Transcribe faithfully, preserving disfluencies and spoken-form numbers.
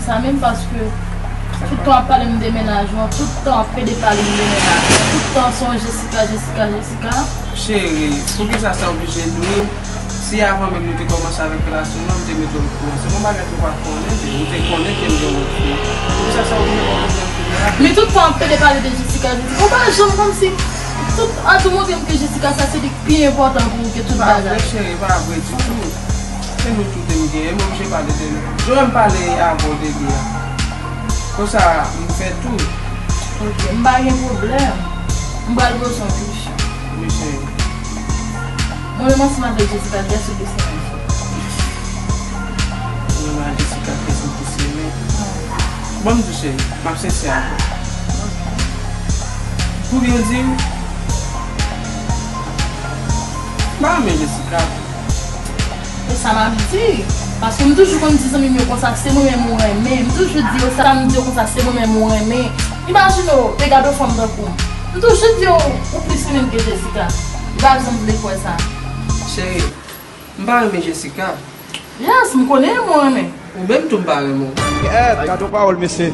Sa menm paske tout tan w ap pale m de mennaj ou an, tout tan w ap pede pale m de mennaj ou an, tout tan se yon Jessica, Jessica, Jessica. Cheri, poukisa sa oblije nou? Si avan menm nou te kòmanse avèk relasyon nan, m te mete w okouran. Se yon bagay ke w pa t konnen, men ou te konnen ke m gen yon lòt fi. Poukisa sa oblije ba w pwoblèm kounye a? Men tout tan w ap pede pale de Jessica, Jessica, ou pa janm kòmsi tout, a tou montre m ke Jessica sa se li k pi enpòtan pou ou ke tout bagay. Cheri, pa vre ditou. Se nou tout m genyen, m oblije pale de nou. Jan m pale avè w de li a. Konsa, m fè tou. Ok, m pa gen pwoblèm. M pral poze yon kesyon. Wi, cheri. Mwen menm ansanm avèk Jessica, kiyès ou plis renmen? Mwen menm ak Jessica, kiyès m plis renmen? Ban m di w, cheri, m ap sensè avè w. Pou byen di w, m pa renmen Jessica. E sa m ap di. Paske m toujou konn di zanmi m yo konsa, se mwen menm ou renmen. M toujou di yo sa, m di yo konsa, se mwen menm ou renmen. Imajine w, te gade yon fanm tankou m. M toujou di yo, ou plis renmen m ke Jessica. Li pa janm vle kwè sa. Cheri, m pa renmen Jessica. Yes, m konnen mwen renmen. Ou menm tou m pa renmen w. Kèt, gade yon pawòl, mesye.